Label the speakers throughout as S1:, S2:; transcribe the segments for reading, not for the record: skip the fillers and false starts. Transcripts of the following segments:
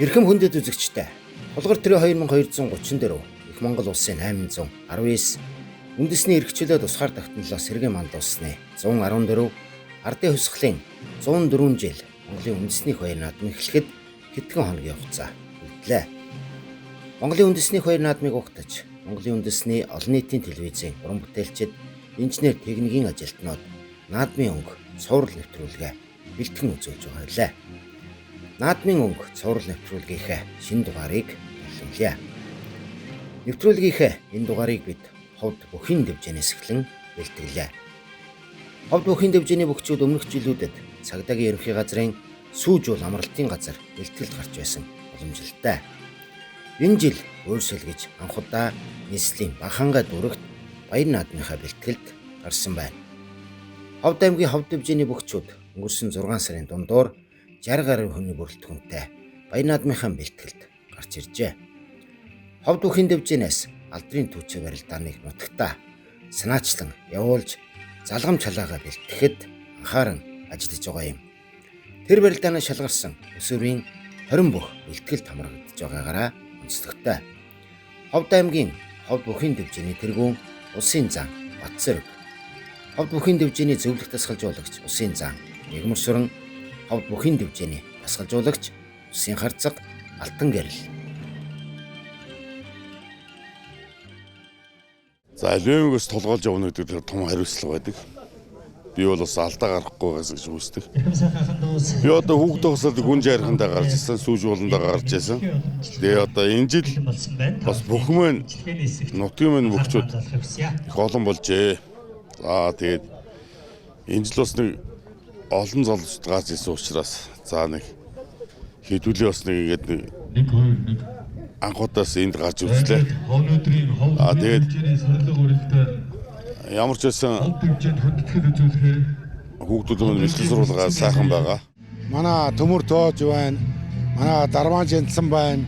S1: Эрхэм хүндэт үзэгчтэй. Тулгар төрийн 2234 Их Монгол улсын 819 үндэсний эрх чөлөө тусгаар тогтнолоос сэргээн мандуулсны 114 ардын хувьсгалын 104 жил Монголын үндэсний баяр наадам эхлэхэд хэдхэн хоногийн хугацаа үлдлээ. Монголын үндэсний баяр наадмыг угтаж Монголын үндэсний олон нийтийн телевизийн уран бүтээлчид, инженер техникийн ажилтнууд наадмын өнгө цуврал нэвтрүүлгээ бэлтгэн үзүүлж байгаа билээ. Наадмын өнгө цуврал нэвтрүүлгийнхээ шинэ дугаарыг бэлтгэлээ. Нэвтрүүлгийнхээ энэ дугаарыг бид Ховд бүхийн дэвжээнээс эхлэн бэлтгэлээ. Ховд бүхийн дэвжээний бөхчүүд өмнөх жилүүдэд цагдаагийн ерөнхий газрын сүүжүүл амралтын газар бэлтгэлд гарч байсан уламжлалтай. Энэ жил өөрсөл гэж анх удаа нийслэлийн Баханга дүүрэгт баяр наадмынхаа бэлтгэлд гарсан байна. Ховд аймгийн Ховд дэвжээний бөхчүүд өнгөрсөн 6 сарын дундуур 60 гаруй хүний бүрэлдэхүүнтэй баяр наадмынхаа бэлтгэлд гарч иржээ. Ховд бүхийн дэвжээнээс алдрын түүчээ барилдааныг нутагтаа санаачлан явуулж залгам чалаагаа бэлтгэхэд анхааран ажиллаж байгаа юм. Тэр барилдаанаа шалгарсан өсвөрийн 20 бүх бэлтгэл хамрагдаж байгаагаараа онцлогтой. Ховд аймгийн Ховд бүхийн дэвжээний тэргүүн Улсын зан Батцэрэг, Ховд бүхийн дэвжээний зөвлөх дасгалжуулагч Улсын зан Мегмөр Сүрэн, Ховд бүхийн дэвжээний дасгалжуулагч Улсын харцаг Алтан гэрэл.
S2: За Алюмигээс толгойлж явна гэдэг тэр том хариуцлага байдаг. Би бол бас алдаа гаргахгүй байгаас гэж үздэг. Би одоо хүүхдээ хосоод гүн жайрхандаа гарч ирсэн, сүүж ууландаа гарч ирсэн. Тэгээ одоо энэ жил бас бүх мөн нутгийн мөн бөхчүүд их олон болжээ. За тэгээд энэ жил бас нэг олон залуучууд гарч ирсэн учраас за нэг хэдүүлээ бас нэг ингээд нэг
S3: 1 2 1
S2: анх удаас энд гарч үзлээ.
S3: Өнөөдрийн хов
S2: Аа, тэгээд-
S3: хэмжээний сорилго үрэлдээ
S2: Ямар ч байсан
S3: хов хэмжээнд хүндэтгэл үзүүлэхээр
S2: хүүхдүүд мань бэлтгэл сурвалгаа сайхан байгаа.
S4: Манай төмөр тоож байна. Манай дармаан жинсэн байна.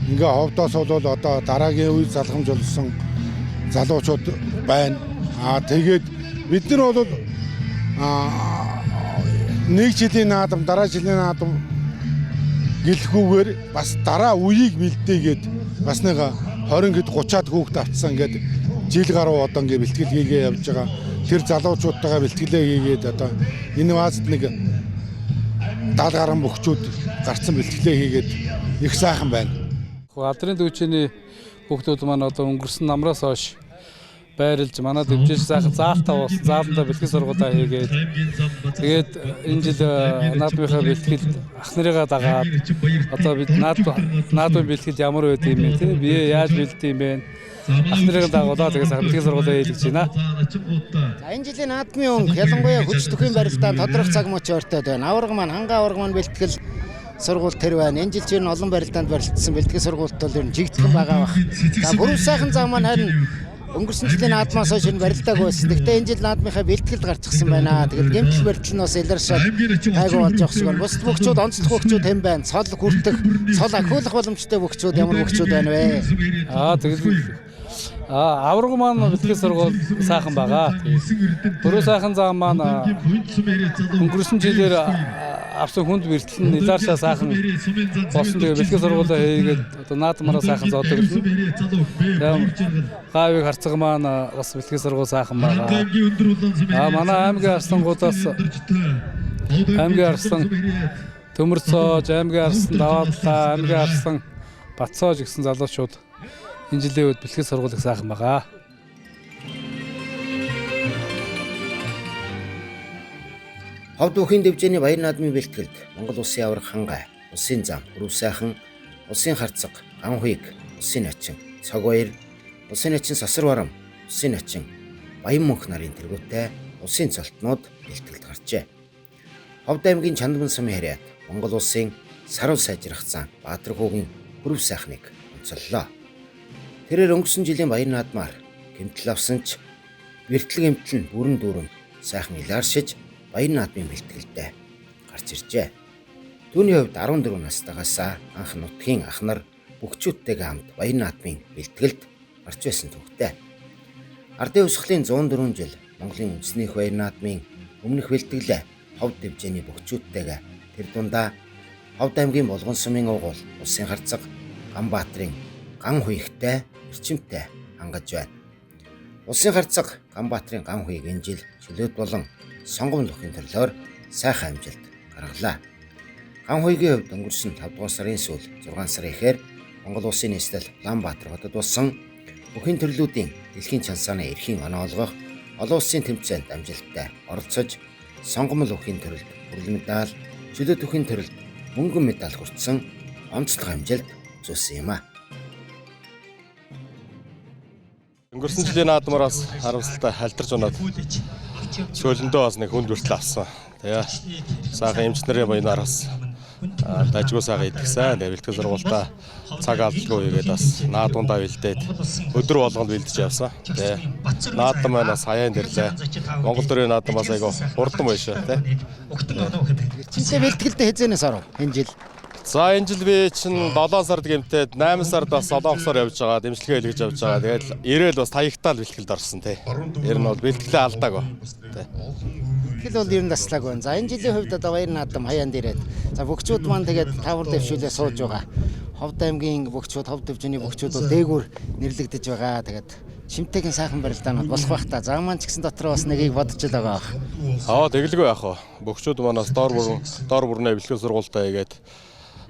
S4: Ингээ ховдоос бол одоо дараагийн үе залгамж болсон залуучууд байна. Аа тэгээд бид нар бол нэг жилийн наадам дараа жилийн наадам гэлхүүгээр бас дараа үеийг бэлдээгээд бас нэг 20 хэд 30-аад хүүхд авцсан ингээд жил гаруй одоо ингээ бэлтгэл хийгээ явж байгаа. Тэр залуучуудтайгаа бэлтгэлээ хийгээд одоо энэ баазад нэг 70 гаруй бөхчүүд гарцсан бэлтгэлээ хийгээд их сайхан байна.
S5: Алдрын төвчний хүүхдүүд маань одоо өнгөрсөн намраас хойш байрлж манай дэвжээж сайхан заалтаа болсон. Зааландаа бэлтгэл сургуулаа хийгээд
S3: аймгийн зам базар
S5: тэгээд энэ жил наадмынхаа бэлтгэлд ах нарыгаа дагаад одоо бид наадмын бэлтгэл ямар байд юм бэ те бие яаж бэлддэг юм бэ ах нарыгаа дагуулаа тэгээд сайхан бэлтгэл сургуулаа хийлгэж байна.
S1: За энэ жилийн наадмын өнгө ялангуяа хүч төхийн барилдаан тодорхой цаг мөч ойртоод байна. Аварга маань хангаа аварга маань бэлтгэл сургууль тэр байна. Энэ жил чинь олон барилдаанд барилдсан бэлтгэл сургуульд бол ер нь жигдхэн байгаа бах. За бүрэн сайхан зам маань харин өнгөрсөн жилийн наадмаас хойш энэ барилдааг байсан. Гэхдээ энэ жил наадмынхаа бэлтгэлд гарчихсан байна. Тэгэл гэмтэл барилдал нь бас илэршаад гайгүй болж явах шиг байна. Бусад бөхчүүд онцлог бөхчүүд хэн байна? Цол хүртэх, цол ахиулах боломжтой бөхчүүд ямар бөхчүүд байна вэ?
S5: Аа тэгэл аварга маань бэлтгэл сургууль сайхан байгаа. Бүрэн сайхан зам маань өнгөрсөн жилээр авсан хүнд бэртэл нь Илааршаа сайхан болсон. Тэгээ бэлтгэл сургуулаа хийгээд одоо наадмаараа сайхан зоодог. Тэгээ гавыг харцаг маань бас бэлтгэл сургууль сайхан байгаа. Аа манай аймгийн арслангуудаас аймгийн арслан Төмөрцөөж, аймгийн арслан Даваадлаа, аймгийн арслан Батцоож гэсэн залуучууд энэ жилийн үед бэлтгэл сургууль их сайхан байгаа.
S1: Ховд бүхийн дэвжээний баяр наадмын бэлтгэлд Монгол улсын аварга хангай, улсын зам, өрөв сайхан, улсын харцаг, ганхуйг, улсын начин, цог баяр, улсын начин сасар барам, улсын начин, баян мөнх нарын тэргүүтэй улсын цолтнууд бэлтгэлд гарчээ. Ховд аймгийн Чандман сумын харьяат Монгол улсын сарвал сайжрах зан Баатар хүүгийн хөрөв сайхныг онцоллоо. Тэрээр өнгөрсөн жилийн баяр наадмаар гэмтэл авсан ч бэртэл гэмтэл нь бүрэн дүүрэн сайхан илааршиж баяр наадмын бэлтгэлдээ гарч иржээ. Түүний хувьд 14 настайгаас анх нутгийн ах нар бөхчүүдтэйгээ хамт баяр наадмын бэлтгэлд гарч байсан түүхтэй. Ардын хувьсгалын 104 жил Монголын үндэсний их баяр наадмын өмнөх бэлтгэлээ Ховд дэвжээний бөхчүүдтэйгээ тэр дундаа Ховд аймгийн Булган сумын угуул улсын харцаг Ганбаатарын ган хуйгтай эрчимтэй хангаж байна. Улсын харцаг Ганбаатарын ган хуйг энэ жил чөлөөт болон сонгомл бүхийн төрлөөр сайхан амжилт гаргалаа. Ган хуйгийн хувьд өнгөрсөн 5 дугаар сарын сүүл 6 сарын эхээр Монгол Улсын нийслэл Улаанбаатар хотод болсон бүхийн төрлүүдийн дэлхийн чансааны эрхийн оноо олгох олон улсын тэмцээнд амжилттай оролцож сонгомол бүхийн төрөлд бүрэл медаль, чөлөөт бүхийн төрөлд мөнгөн медаль хүртсэн онцлог амжилт үзүүлсэн юм а.
S6: Өнгөрсөн жилийн наадмаар бас харамсалтай халдварч унаад цөлөндөө бас нэг хүнд хүртэл авсан. Тэгээ сайхан эмч нарын баянаар бас дажгүй сайхан идэгсэн. Тэгээ бэлтгэл сургуультаа цаг алдалгүй хийгээд бас наадмандаа бэлдээд өдөр болгонд бэлдэж явсан. Тэгээ наадам маань бас хаяанд ирлээ. Монгол төрийн наадам бас айгүй хурдан байна шүү, тэ.
S1: Чинтэй бэлтгэлдээ хэзээнээс оров энэ жил?
S6: За энэ жил би чинь 7 сард гэмтээд 8 сард бас Солонгосоор явж байгаа, дэмжлэгээ хэлгэж явж байгаа. Тэгээд ирээл бас таягтаал бэлтгэлд орсон тий. Ер нь бол бэлтгэлээ алдаагүй. Тий.
S1: Бэлтгэл бол ер нь таслаагүй байна. За энэ жилийн хувьд одоо баяр наадам хаяанд ирээд. За бөгчүүд маань тэгээд таавар дэвшүүлээ сууж байгаа. Ховд аймгийн бөгчүүд, ховд дэвжээний бөгчүүд бол дээгүүр нэрлэгдэж байгаа. Тэгээд Шимтэйгийн сайхан барилдаанууд болох байх та. За маань ч гэсэн дотроо бас нэгийг бодож л байгаа бах.
S6: Аа тэгэлгүй яах вэ? Бөгчүүд манаас доор бүрнээ бэлтгэл сургуультаа хийгээд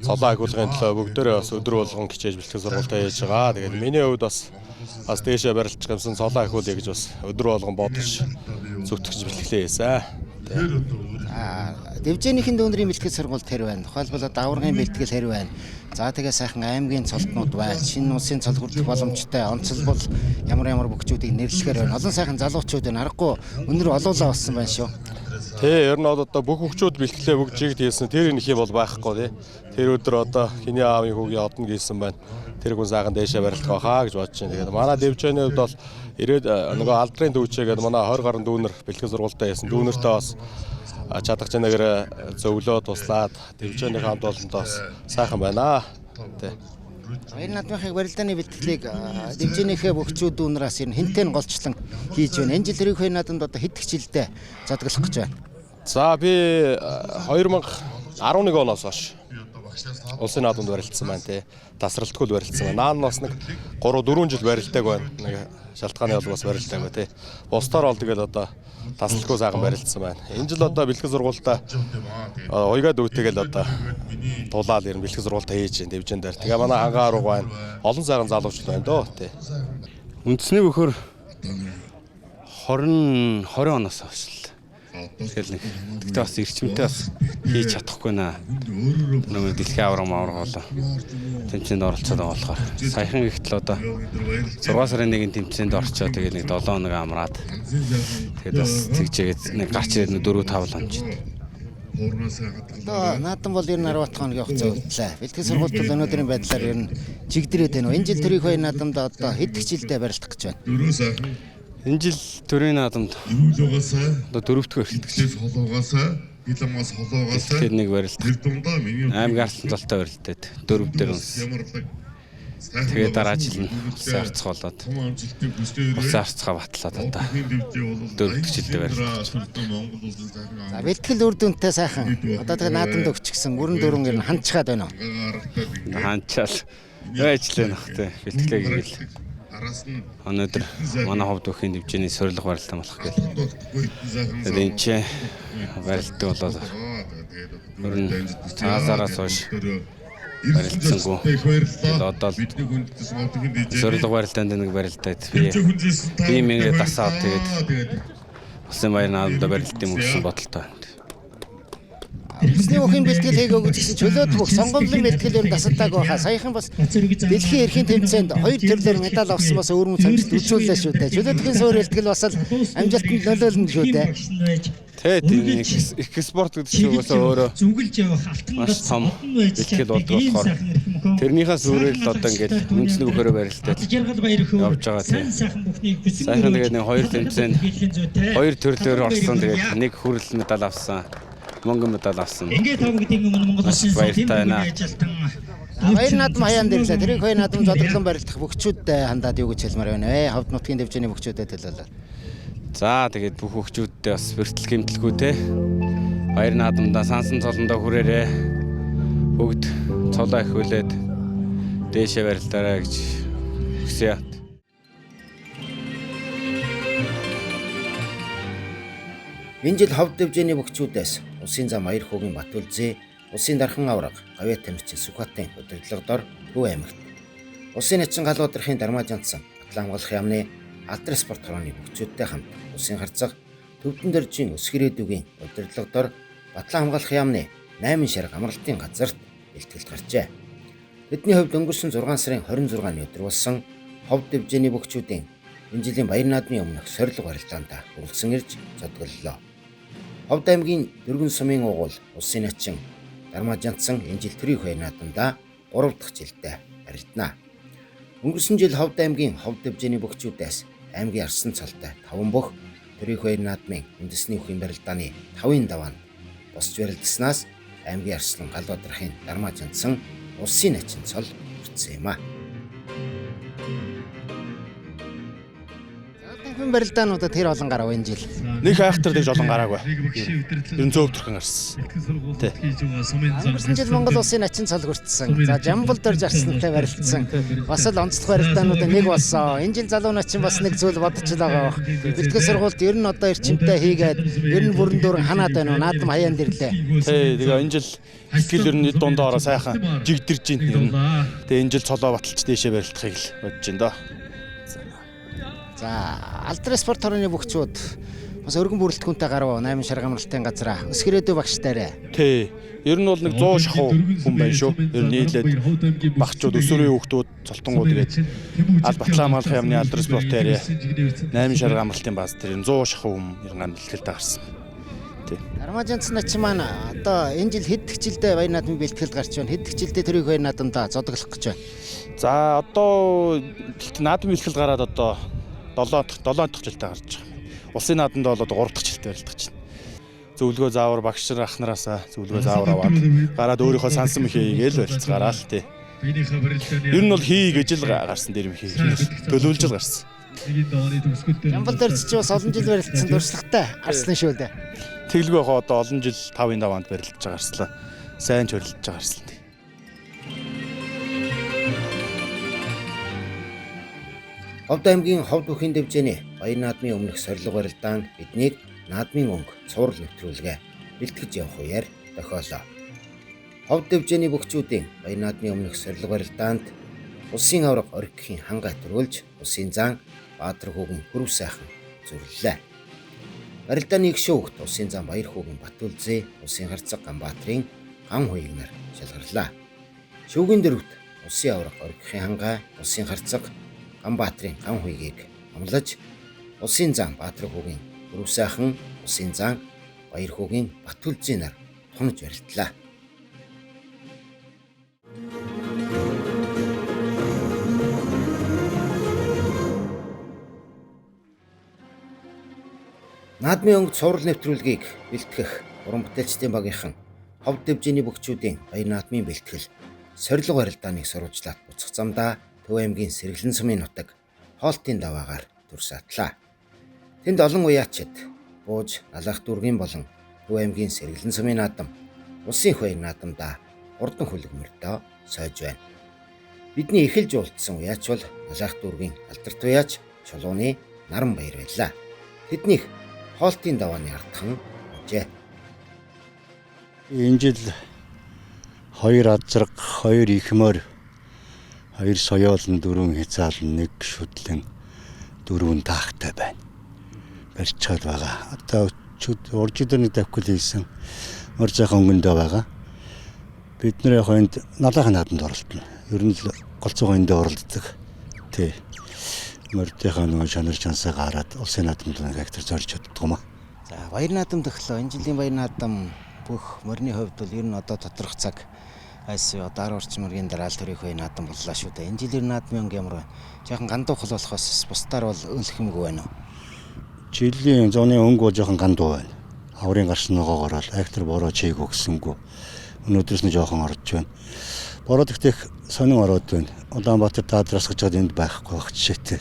S6: цолоо ахиулгын төлөө бүгдээрээ бас өдөр болгон хичээж бэлтгэл сургуультаа хийж байгаа. Тэгээд миний хувьд бас дээшээ барилдчих юмсан цолоо ахиулъя гэж бас өдөр болгон бодож зүтгэж бэлтгэлээ хийсэн.
S1: Дэвжээнийхэн дүүнрийн бэлтгэл сургууль тэр байна. Тухайлбал одоо аваргын бэлтгэл тэр байна. За тэгээ сайхан аймгийн цолтнууд байна. Шинэ улсын цол хүртэх боломжтой. Онцлбол ямар бөгчүүдийг нэрлэхээр байна. Олон сайхан залуучууд байна. Аргагүй өнөр олуулаа болсон байна шүү.
S6: Тэ ер нь одоо бүх хөгчүүд бэлтгэлээ бүгд жигд хийсэн. Тэр нэг юм бол байхгүй тий. Тэр өдөр одоо хиний аавын хүүгийн одно хийсэн байна. Тэр хүн сайхан дээшээ барилдах байхаа гэж бодож байна. Тэгээд манай дэвжээний хувьд бол ирээд нөгөө алдрын дүүчээ гэдэг манай 20 гаруй дүүнер бэлтгэл сургуультаа хийсэн. Дүүнертэй бас чадах чанараар зөвлөө туслаад дэвжээний хамт олондоо бас сайхан байна. Тэ.
S1: Баяр наадмынхыг барилдааны бэлтгэлийг дэвжээнийхээ бөгчүүд дүүнраас ер нь хэнтэй нь голчлон хийж байна. Энэ жил тэрийг хоёр наадамд одоо хэд хичээлдээ зодоглох гэж байна.
S6: За би 2011 оноос хойш улсын наадамд барилдсан байна тий. Тасралтгүй л барилдсан байна. Наан бас нэг 3-4 жил барилдааг байна. Нэг шалтгааны бол бас барилдаагүй тий. Бусдаар бол тэгэл одоо тасралтгүй сайхан барилдсан байна. Энэ жил одоо бэлтгэл сургуультаа уйгаа дүүтэйгэл одоо тулаал ер нь бэлтгэл сургуультаа хийж байна дэвжэн дээр. Тэгээ манай хангаа арга байна. Олон сайхан залуучууд байна дөө тий.
S7: Үндэсний бөхөр 20 оноос хойш л. Тэгэл нэг тэгтээ бас эрчимтэй бас хийж чадахгүй наа. Нөгөө дэлхийн аварга маварга болоо тэмцээнд оролцоод байгаа болохоор саяхан ихтэл одоо 6 сарын 1-ний тэмцээнд орчоо тэгээд нэг 7 хоног амраад тэгээд бас тэгжээгээд нэг гарч ирээд 4-5 л онжид.
S1: Одоо наадам бол ер нь 10 хоногийн хугацаа үлдлээ. Бэлтгэл сургуульд бол өнөөдрийн байдлаар ер нь чигдрээд байна. Энэ жил төрийн хоёр наадамд одоо хэд хичээлдээ барилдах гэж байна?
S7: Энэ жил төрийн наадамд одоо дөрөвдүгээр эхэлдэг. Тэгэхээр нэг барилдах. Аймгийн арслан цолтой барилдаад дөрөв дээр унс. Тэгээ дараа жил нь улсын арцгаа болоод улсын арцгаа батлаад одоо дөрөвдүгээр жилдээ барилдах.
S1: За бэлтгэл үр дүнтэй сайхан. Одоо тэгээ наадамд өгчихсэн бүрэн дөрөн ер нь хандчихад байна уу?
S7: Хандчаал. Ажиллаа нөх тэ бэлтгэлээ хийгээл. Өнөөдөр манай ховд бүхийн дэвжээний сорилго барилдаан болох гээл. Тэгээд энэ ч барилддаг болоод ер нь цаасаараас хойш барилдсангүй. Тэгээд одоо л сорилго барилдаанд нэг барилдаад би минь дасаад тэгээд улсын баяр наадамдаа барилд юм гэсэн бодолтой байна.
S1: Үндэсний бүхийн бэлтгэл хийгээгүй гэсэн чөлөөт бүх сонгомлон бэлтгэл ер нь тасалдаагүй байхаа. Саяхан бас дэлхийн эрхийн тэмцээнд хоёр төрлөөр медаль авсан бас өвөрмөц амжилт үзүүллээ шүү дээ. Чөлөөт бүхийн суур бэлтгэл бас л амжилтанд нөлөөлнө шүү дээ.
S7: Тэ тийм их спорт гэдэг чинь угаасаа өөрөө маш том бэлтгэл болдог болохоор тэрнийхээ сүрэл одоо ингээд үндэсний бүхээрээ барилдаад явж байгаа тийм. Сайхан тэгээд нэг хоёр тэмцээнд хоёр төрлөөр орсон тэгээд нэг хүрэл медаль авсан. Мөнгөн медаль авсан. Маш баяртай байна.
S1: Баяр наадам хаяанд ирлээ. Тэрийг хоёр наадам зодоглон барилдах бөгчүүдэд хандаад юу гэж хэлмээр байна вэ? Ховд нутгийн дэвжээний бөгчүүдэд төлөөлөө.
S7: За тэгээд бүх бөгчүүдэд бас бэртэл гэмтэлгүй те. Баяр наадамдаа сансан цолондоо хүрээрээ. Цолоо ахиулээд дээшээ барилдаарай гэж хүсье.
S1: Энэ жил Ховд дэвжээний бөхчүүдээс Улсын зам Аяр хүүгийн Батүлзээ, Улсын дархан авраг Гавьяа тамирчин Сүхбаатын удирдлага дор Төв аймагт Улсын начин гал бадрахын Дармаа Жанцсан Батлан хамгаалах яамны Алдар спорт хорооны бөхчүүдтэй хамт Улсын харцаг Төвдөн дөржийн Өсгөрөөдүгийн удирдлага дор Батлан хамгаалах яамны 8 шарга амралтын газарт бэлтгэлд гарчээ. Тэдний хувьд өнгөрсөн 6 сарын 26-ны өдөр болсон Ховд дэвжээний бөхчүүдийн энэ жилийн Баяр наадмын өмнөх сорилго барилдаанд хүрэлцэн ирж зодголлоо. Ховд аймгийн Дөргөн сумын угуул Улсын начин Дармаа Жанцсан энэ жил төрийн баяр наадамдаа 3 дахь жилдээ барилдана. Өнгөрсөн жил Ховд аймгийн Ховд дэвжээний бөхчүүдээс аймгийн арсан цалтай 5 бөх төрийн баяр наадмын үндэсний үхийн барилдааны 5-ын даваанд босч барилдаснаас аймгийн арслан гал бадрахын Дармаа Жанцсан Улсын начин цол хүртсэн юм а. Танхимын барилдаануудад тэр олон гарав энэ жил.
S6: Нэг айхтар дэж олон гараагүй. Ер нь зөөвдөрхөн гарсан.
S1: Өнгөрсөн жил Монгол улсын начин цол хүртсэн. За Жамбал дөрж арслантай барилдсан. Бас л онцлог барилдаануудын нэг болсон. Энэ жил залуу начин бас нэг зүйл бодож л байгаа бах. Бэлтгэл сургуульд ер нь одоо эрчимтэй хийгээд ер нь бүрэн дүүрэн ханаад байна уу? Наадам хаяанд ирлээ.
S6: Тий, тэгээ энэ жил бэлтгэл ер нь эд дундаа ороо сайхан жигдэрж ин ер нь. Тэгээ энэ жил цолоо баталж дээшээ барилдахыг л бодож байна доо.
S1: За, Алдар спорт хорооны бөхчүүд бас өргөн бүрэлдэхүүнтэй гарав 8 шарга амралтын газараа. Өсгөрөөдөө багш дээрээ.
S6: Тий. Ер нь бол нэг 100 шахуу хүн байна шүү. Ер нь нийлээд багчууд, өсвөрийн хүүхдүүд, цолтонгууд гээд Ал Батлан хамгаалах яамны Алдар спорт дээр 8 шарга амралтын бааз дээр 100 шахуу хүн ер нь бэлтгэлд гарсан. Тий.
S1: Дармаа Жанцсан начин маань одоо энэ жил хэд дэх жилдээ баяр наадмын бэлтгэлд гарч байна. Хэд дэх жилдээ төрийн баяр наадамдаа зодоглох гэж байна.
S6: За, одоо наадмын бэлтгэл гараад одоо 7 дахь жилдээ гарч байгаа юм. Улсын наадамд бол одоо 3 дахь жилдээ барилдах чинь. Зөвлөгөө заавар багш нар ах нараасаа зөвлөгөө заавар аваад гараад өөрийнхөө сансан мэхээ хийгээл барилцгаараа л тий. Ер нь бол хий гэж л гарсан дээр юм хий. Төлөвлөж л гарсан.
S1: Жамбал дөрж чи бас олон жил барилдсан туршлагатай арслан шүү дээ.
S6: Тэглгүй хоо одоо олон жил 5-ын даваанд барилдаж байгаа арслан. Сайн ч барилдаж байгаа арслан.
S1: Ховд аймгийн Ховд бүхийн дэвжээний Баяр наадмын өмнөх сорилго барилдаан биднийг наадмын өнгө цуврал нэвтрүүлгээ бэлтгэж явах үеэр тохиолоо. Ховд дэвжээний бөхчүүдийн Баяр наадмын өмнөх сорилго барилдаанд Улсын авраг оргихийн хангай төрүүлж Улсын зан Баатар хүүгийн хөрөв сайхан зүрлээ. Барилдааны их шүүгт Улсын зан Баяр хүүгийн Батүлзээ, Улсын харцаг Ганбаатрын ган хуйгнаар шалгарлаа. Шүүгийн дөрөвт Улсын авраг оргихийн хангай, Улсын харцаг Ганбаатрын ган хуйгийг амлаж Улсын зан Баатар хүүгийн хөрөв сайхан, Улсын зан Баяр хүүгийн Батүлзээ нар тунаж барилдлаа. Наадмын өнгө цуврал нэвтрүүлгийг бэлтгэх уран бүтээлчдийн багийнхан Ховд дэвжээний бөхчүүдийн Баяр наадмын бэлтгэл сорилго барилдааныг сурвалжлаад буцах замдаа Төв аймгийн Сэргэлэн сумын нутаг хоолтын даваагаар төрсатлаа. Тэнд олон уяачид бууж Налаах дүүргийн болон Төв аймгийн Сэргэлэн сумын наадам Улсын их баяр наадамдаа хурдан хөлөг мөрдөө сойж байна. Бидний эхэлж уулзсан уяач бол Налаах дүүргийн алдарт уяач Чулууны Наран баяр байлаа. Тэднийх хоолтын давааны ардхан ужээ.
S8: Энэ жил 2 азраг, 2 ихмөр, 2 соёолн, 4 хязаалн, 1 шүдлэн, 4 таахтай байна. Барьцаад байгаа. Одоо урж өдөр нэг давхил хийсэн. Мор сайхан өнгөндөө байгаа. Бид нар яг энд налаахан наадамд оролдоно. Ер нь л голцоогоо эндээ оролддог. Тий. Мордынхаа нөгөө шанар чансаа гараад улсын наадамд нэг актер зорж чаддаг юм аа.
S1: За, баяр наадам төхлөө. Энэ жилийн баяр наадам бүх морины хувьд бол ер нь одоо тодорхой цаг айс одоо 10 орчим мөргийн дараа л төрийн баяр наадам боллоо шүү дээ. Энэ жилийн наадмын өнгө ямар вэ? Жаахан гандуухал болохоос бусдаар бол өлөх юмгүй байна уу?
S8: Жилийн зуны өнгө бол жоохон гандуу байна. Аврын гарсан ногоогоор л актер бороо чийг өгсөнгүү. Өнөөдрөөс нь жоохон орж байна. Бороо тэгтэх сонин ороод байна. Улаанбаатар даадраас гэж чад энд байхгүй байх жишээтэй.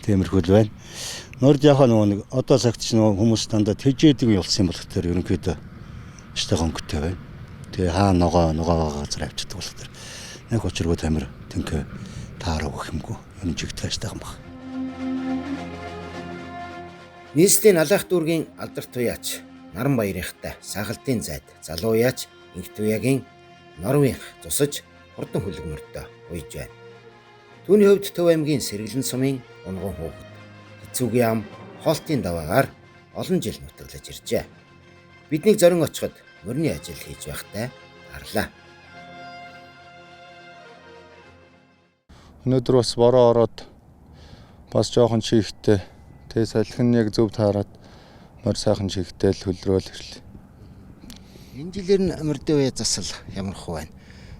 S8: Тиймэрхүү л байна. Норд яхаа нөгөө нэг одоо цагт ч нөгөө хүмүүс дандаа тэжээдэг болсон юм болох тэр ерөнхийдөө штэ өнгөтэй байна. Тэгээ хаа ногоо ногоо газар авчдаг болох тэр. Нэг учиргүй тамир тэнхээ таараа өгөх юмгүй. Энэ жигтэй ажиллах юм баг.
S1: Нийслэлийн Алаах дүүргийн алдарт туяач Наран баярынхтай сахалтын зайд залуу яач Инх туяагийн Норвынх тусаж хурдан хөлгмөртөө уйж байна. Түүний хувьд Төв аймгийн Сэргэлэн сумын унган хүүхэд хэцүүгийн ам хоолтын даваагаар олон жил нутаглаж иржээ. Биднийг зорин очиход морины ажил хийж байхдаа гарлаа.
S9: Өнөөдөр бас бороо ороод бас жоохон чихтэй. Тэгээ салхин яг зөв таарад морь сайхан чихтэй л хөлрөөл ирлээ.
S1: Энэ жилээр нь мордын үе засал ямар хуу байна?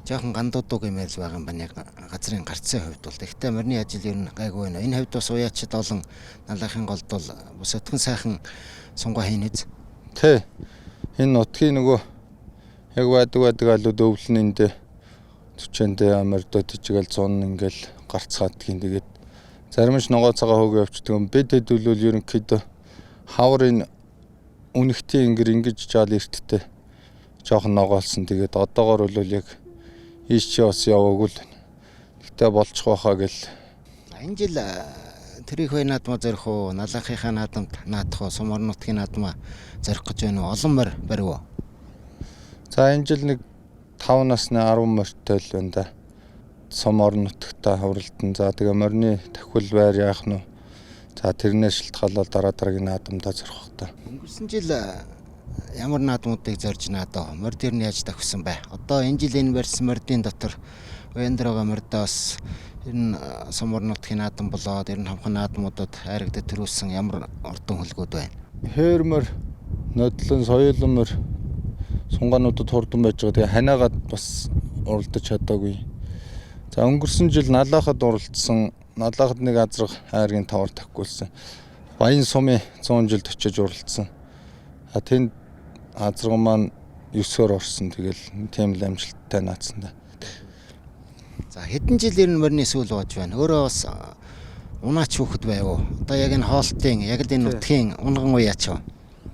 S1: Жоохон гандуудуу гэмээр л байгаа юм байна яг газрын гарцын хувьд бол. Гэхдээ морины ажил ер нь гайгүй байна. Энэ хувьд бас уяачид олон налахын голд бол бас өтгөн сайхан сунгаа хийнэ биз?
S9: Тэ. Энэ нутгийн нөгөө яг байдаг алууд өвлөн эндээ зүчэндээ мордоо тижгээл зун ингээл гарцгаадгийн. Тэгээд зарим нь ногоо цагаан хөөгөө явчихдаг юм. Бид хэдүүлвэл ерөнхийдөө хавар энэ үнэхтийн ингэр ингэж жаал эрттэй жоохон ногоолсон. Тэгээд одоогор бол яг ийш чи бас яваагүй л байна. Гэтэ болчих байхаа гэл.
S1: Энэ жил тэрийг хой наадмаа зорих уу, налаахынхаа наадамд наадах уу, сум орон нутгийн наадмаа зорих гэж байна уу? Олон морь барив уу?
S9: За энэ жил нэг 5 насны 10 морьтой л байна да. Сум орон нутагта хавралтан. За тэгээ морины тахил байр яах нь вэ? За тэрнээс шалтгаалаад дараа дараагийн наадамдаа зорих бах та.
S1: Өнгөрсөн жил ямар наадмуудыг зорж наадав? Морь дээр нь яаж давхсан бай? Одоо энэ жил энэ барьсан мордын дотор уян дээр байгаа мордоос ер нь сум орон нутгийн наадам болоод ер нь хамхан наадмуудад хайрагдад төрүүлсэн ямар урдан хөлгүүд байна?
S9: Хээрмөр, нодлон, соёлон морь сунгаануудад хурдан байж байгаа. Тэгээ ханаагаад бас уралдаж чадаагүй. За өнгөрсөн жил налаахад уралдсан. Налаахад нэг азрах хайргийн тавар тавхгүйсэн. Баян сумын 100 жилд очиж уралдсан. А тэнд азраг маань 9-оор орсон. Тэгэл тийм л амжилттай наацсан да.
S1: За хэдэн жил ер нь морины сүүл бууж байна? Өөрөө бас унаач хүүхэд байв уу? Одоо яг энэ хоолтын, яг л энэ нутгийн унган уяач уу?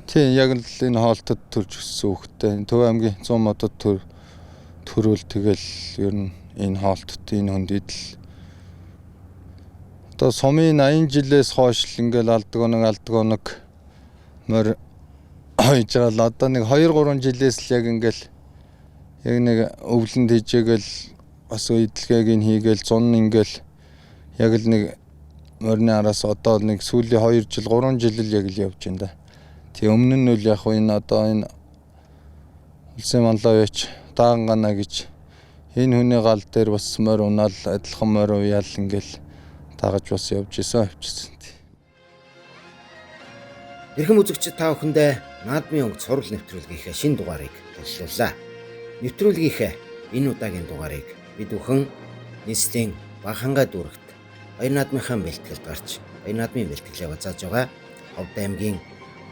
S9: Тийм, яг л энэ хоолтод төрж өссөн хүүхэдтэй. Төв аймгийн 100 модод төрөөл тэгэл ер нь энэ хоолтод энэ хүнд идэл. Одоо сумын 80 жилээс хойш л ингээл алдаг оног морь хойж байгаа л одоо нэг 2-3 жилээс л яг ингээл яг нэг өвлөнд хийжээгээл бас идэлгээг нь хийгээл зун ингээл яг л нэг морины араас одоо нэг сүүлийн 2 жил 3 жил л яг л явж байна да. Тэг өмнө нь үл яг энэ одоо энэ улсын манлай яач даангана гэж энэ хүний гал дээр бас морь унаал адилхан морь уяал ингээл дагаж бас явж исэн авчирсан.
S1: Эрхэм үзэгчид та бүхэндээ наадмын өнгө цуврал нэвтрүүлгийнхээ шинэ дугаарыг төлөвлөлээ. Нэвтрүүлгийнхээ энэ удаагийн дугаарыг бид бүхэн нийслэлийн Багхангай дүүрэгт Баяр наадмынхаа бэлтгэлд гарч Баяр наадмын бэлтгэлээ базааж байгаа Ховд аймгийн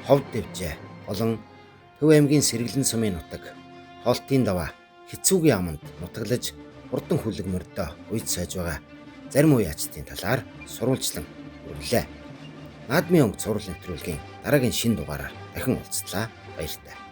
S1: Ховд дэвжээ болон Төв аймгийн Сэргэлэн сумын нутаг Хоолтын даваа хэцүүгийн аманд нутаглаж хурдан хүлэг мөрдөө уйд сайж байгаа зарим уяачдын талаар сурвалжлан хүргэлээ. Наадмын өнгө цуврал нэвтрүүлгийн дараагийн шинэ дугаараар дахин уулзлаа. Баяртай.